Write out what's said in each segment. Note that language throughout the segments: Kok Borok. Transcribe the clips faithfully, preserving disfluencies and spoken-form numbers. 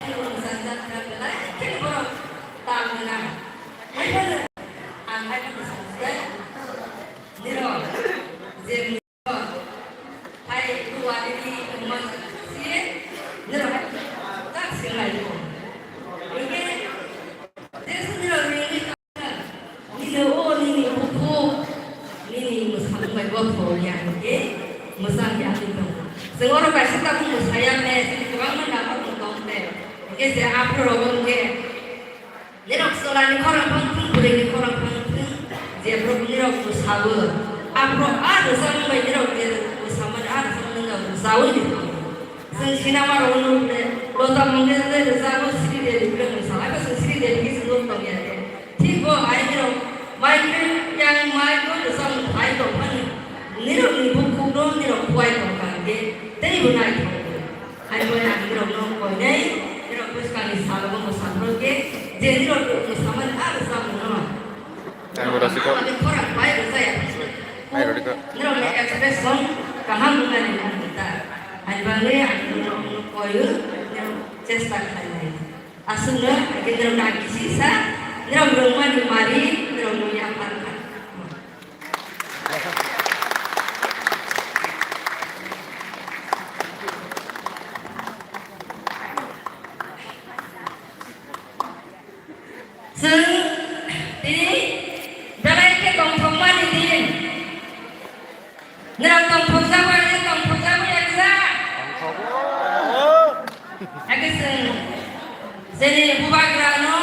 Ang hai phano sa se, nirok je hai ruwa nini wngma si, nirok hai tak singlai ko. Hingke je se nirok nini Nini o nini bukhuk, nini mwsamung bai gotho ya hwnkhe mwchang ya hwnwi tongo. Chwng oro kaisa tabuk mwsaya me, chini kwbangma naphar tong te. Hwnkhe je aphuru rogo hwnkhe, nirok chwlani khorang phang thung, bwrwini khorang phang thung, je borok nirok mwsawo. Aphuru a rwchapmung bai nirok je mwsamani a rwchapmung no rwchaui tongo. Chwng sinama rok nukle, Lota Mangeshkar rwchapmung Sri Devi khe mwsa, abo chwng Sri Devi khe chwng nuk tong ya khe. Thik bo aini rok mai khe yang mai bo rwchapmung phai tong phano. Nirok ni bukhuk no nirok kuai tong kha khe tei bo nai thok. Ai bo ang nirok no koinai, nirok bwskang ni salo bo mwsa phuru khe je nirok mwsamani a rwchapmung no. Ang bo rasi ko. Ani khorang bai rwchaya. Ai rodi ko. Nirok ni expression kaham wngmani nang ta. Ani bagwi ang nirok no koiyo, nirok chesta khlainai. Aswkno, hwnkhe nirok na kisi sa, nirok rwngmani mari, nirok no yaphar kha. Chwng tini belai khe tongthokmani din. Nirok tongthokjago, ani tongthokjago yakjak. Hakhe chwng chini bubagrano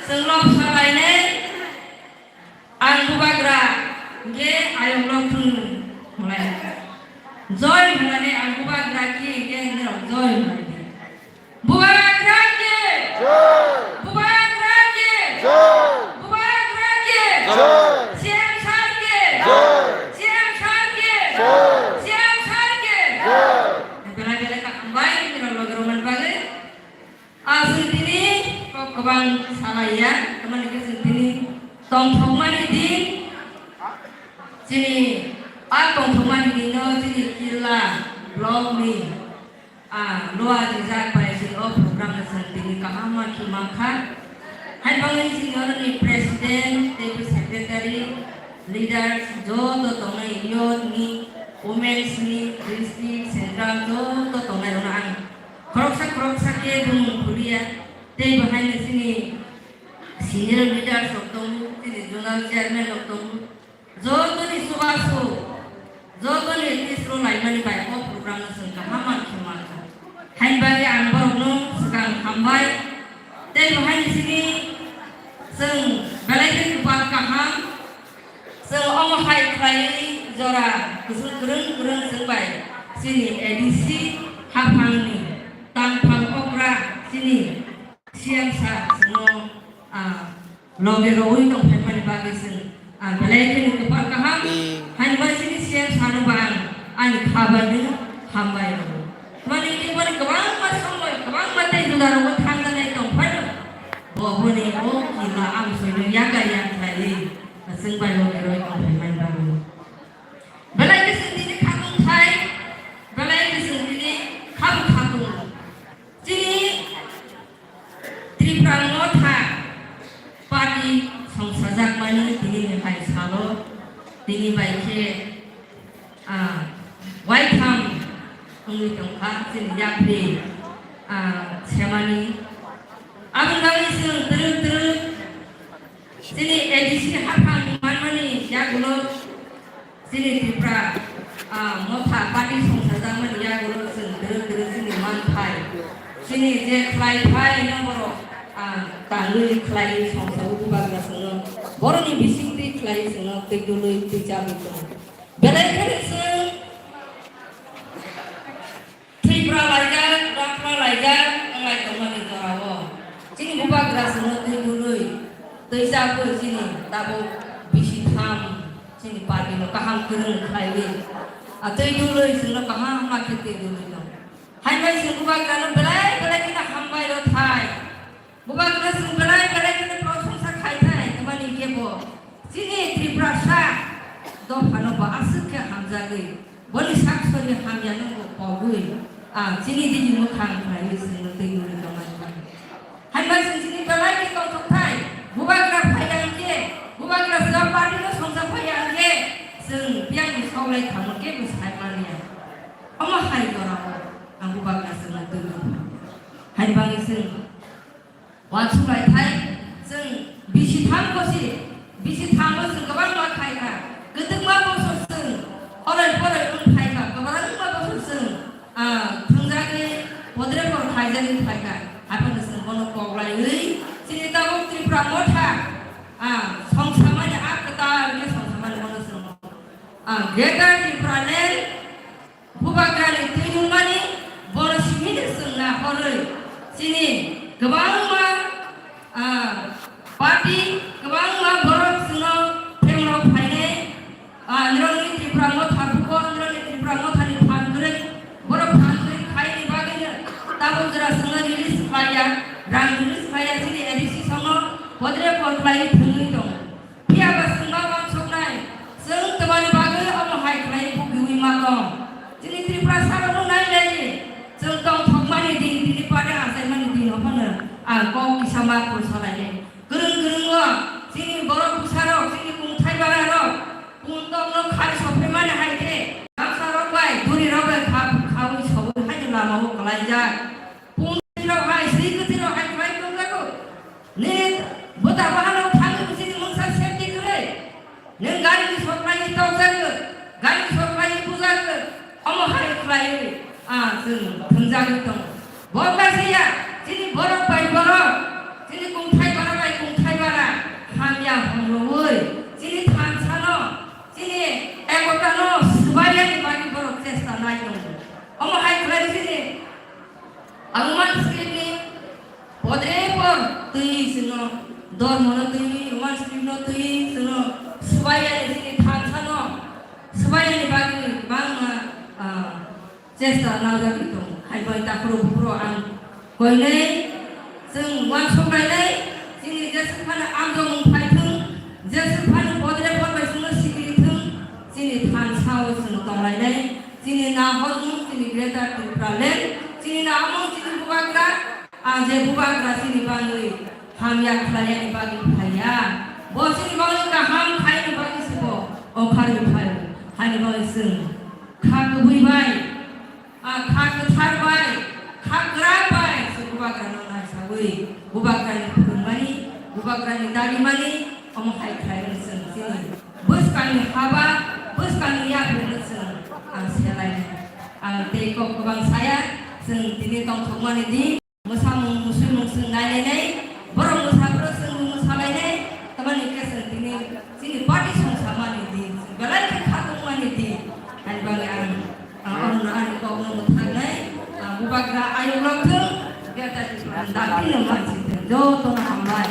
chwng lobsa lainai. Ang bubagra hwnkhe ayok lok thung hwnlai. Joi hwnlani ang bubagra khe hwnkhe nirok joi hwnlai. Bubagra khe! Joi! Bubagra khe! Joi! Bubagra khe! Joi! C M sir khe! Joi! C M sir khe! Joi! C M sir khe! Joi! Belai belai kha hambai, nirok logi rwmani bagwi. Ah, chwng tini kok kwbang salaiya, tamani khe chwng tini tongthokmani din, chini ah tongthokmani dino chini Killa block ni, ah, Loa Jijak bai chini o program no chwng tini kaham ma khe mankha. Hai bangwi chini oroni president tei secretary, leaders joto tongnai, youth ni, women's ni, district, central joto tongnai rokno ang khoroksa khoroksa khe bumung khuliya, tei bo haino chini senior leaders rok tongo, chini zonal chairman rok tongo, jotoni chubachu, jotoni tisro laimani bai o program no chwng kaham ma khe mankha. Haini bagwi ang borokno swkang hambai, tei bo haino chini chwng belai khe kwbang kaham. Chwng omo hai khlaiwi jora kwchwng kwrwng kwrwng chwng bai chini A D C haphangni tangphang okra chini C M sir chwngno, ah, loge rwui tong phaimani bagwi chwng, ah, belai kheno kwpal kaham. Haino bai chini C M sir no ba ang ani kha bai no hambai rwo. Mani khe boni kwbangma somoi, kwbangma tei juda rogo thangjanai tong phano. Bo boni o Killa amsoino yaga yak khlaiwi. Chwng bai bo beroi tong phai mani bagwi. Belai khe chwng tini khatung thai, belai khe chwng tini khabu khatung. Chini Tripura Motha party songsajakmani tini ni hai salo, tini bai khe, ah, waitham wngwi tongkha chini yapri, ah, semani. Aboni bagwi chwng twrwk twrwk Chini A D C haphang manmani yagulo chini Tripura, ah, motha party songsajakmani yagulo chwng twrwk twrwk chini manthai. Chini je khlai phai no borok, ah, tangwi khlai songsago bubagra chwngno. Borokni bisingtwi khlai chwngno twi dului twi chabwi tongo. Belai kheno chwng Tripura laijak, Rakhla laijak, wnglai tongmani jorao. Chini bubagra chwngno twi dului, twi chabwi chini tabuk bisi tham chini party no kaham kwrwng khlaiwi. A twi dului chwngno kaham ma khe twi dului tong. Hai bai chwng bubagra no belai belai kheno hambai rw thai. Bubagra chwng belai belai kheno prosongsa khai thai, tamani khe bo chini Tiprasa dophano bo aswk khe hamjagwi, boni sak sori hamyano bo pogwi, ah, chini digi mwkhang khlaiwi chwngno twi dului tongmani. Tamo kebo sai manya. Omo hai jorao ang bubagra chwngno twi rw pha. Hai bagwi chwng uansuk lai thai, chwng bisi thang bosi, bisi thango chwng kwbangma khai kha. Kwdwkma bosor chwng orai porai wng phai kha, kwbangma bosor chwng, ah, thwngjagwi podrepot khaijagwi phai kha. Aphano chwng bono kok laiwi chini tabuk Tripura motha, ah, songsamani, ah, kwtal khe songsamani bono chwng, ah, Greater Tripura Land Bubagrani twi nungmani bono simi de chwng nahorwi chini kwbangma, ah, party, kwbangma borok chwngno phemrok phainai, ah, nirokni Tripura motha buko, nirokni Tripura mothani phan kwrwi, borok phan kwrwi khaini bagwino tabuk jora chwngno release khlaiya, rang release khlaiya, chini A D C songno podrepot khlaiwi thwngwi tongo. Phiya ba chwng ma uansuknai, chwng twmani bagwi omo hai khlai pugiwi ma tong. Chini Tripura sarokno nai lai di, chwng tongthokmani din, tini pare achaimani din, ophano ang kok kisa ma kul salai di. Kwrwng kwrwngo chini borok bwsarok, chini kungthai bararok, kundokno khai sophaimani hai khe, bwsarok bai, durirok bai kha, khaui soui haino lamao kwlaijak. Pungni rok hai, sri kwthwi rok hai khlai tongjago. Nini bwta bahanok thangwi bwsini mungsa safety kwrwi. Nwng gari ni soklai ni tokjago, gari ni soklai ni bujago. Omo hai khlaiwi, ah, chwng thwngjagwi tongo. Bo kaisa ya, chini borok bai borok, chini kungthai bara bai kungthai bara, hamya homrwi, chini thansano, chini ekotano swbaiyani bagwi borok chesta nai tongo. Omo hai khlai chini Ang Roman script ni podrepot twi chwngno, dhormo no twi, Roman script no twi chwngno swbaiyani, chini thansa no swbaiyani bagwi bangma, ah, chesta naojagwi tongo. Hai bai takhro bukhro ang koinai chwng uansuk lainai, chini jeswk phano amjokmung phai thung, jeswk phano podrepot bai chwngno sikiri thung, chini thansa o chwng tong lainai. Chini nahormung chini Greater Tripura Land, chini nahormung chini bubagra, ah, je bubagra chini bagwi hamya khlaiyani bagwi phaiya. Bo chini bagwi kaham khaini bagwi se bo okharwi phai, haini bagwi chwng kha kubui bai, ah, kha kwthar bai, kha kwrak bai se bubagrano naisawi, bubagrani phwrwngmani, bubagrani darimani, omo hai khlai chwng chini bwskangni haba, bwskangni yapri no chwng ang selai. Ang tei kok kwbang saya, chwng tini tongthokmani di, mwsamung, mwswimung chwng nailainai, borok mwsaphuru chwng mwsalainai, tamani khe chwng tini chini party songsamani di, chwng belai khe kha tongmani di, ani bagwi ang, ang orno ani kokno mwthaknai, ang bubagra ayuk rok thung, Greater Tipraland dapino mansi thung, jotono hambai.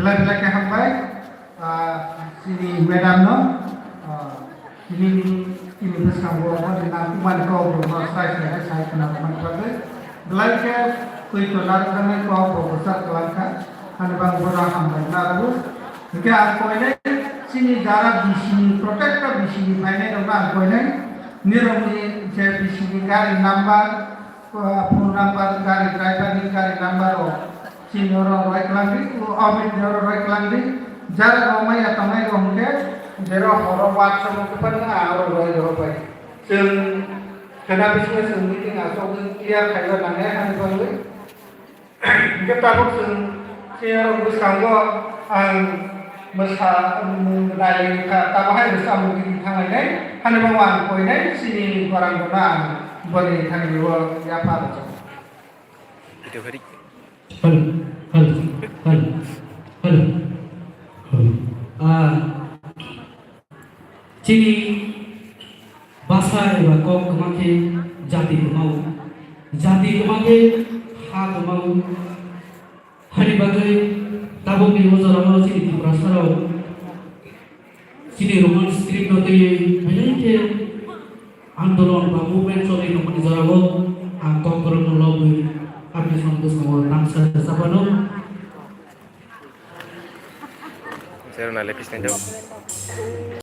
Belai belai khe hambai, ah, chini madam no, ah, chini chini bwskango omo ni nangkukmani kok rok no sai sai khe sai khna rwmani bagwi belai khe twi to narwkjaknai kok rok rwchap kwlang kha, ani bagwi bono hambai narwgo. Hwnkhe ang koinai chini jara B C ni, protector B C ni phainai rokno ang koinai nirokni je B C ni gari number, ah, phone number, gari driver ni gari number rok chini oro roi kwlangdi, o Amit ni oro roi kwlangdi. Jara rok maya tongnai rok hwnkhe jero horo WhatsApp o kwbangma ang oro roi rw bai. Chwng khwna bisingo chwng meeting achogwi clear khaiwi nangnai hani bagwi. Hingke tabuk chwng chini oro bwskango ang mwsa, mwng nai kha, tamo hai bwsa mung gini thanglainai, hani bagwi ang koinai chini gorang bono ang boni thani o yapha rwchapnai. Hello, hello, hello, hello. Ah, Chini basa eba kok kwma khe jati kwmao, jati kwma khe ha kwmao. Hani bagwi tabukni o jorao chini Tiprasarok chini Roman script no twiwi belai khe andolon ba movement choli tongmani jorao ang kok borokno lobwi apni samung bwskango nangsa rwchapano. Zero na lepis nai jao.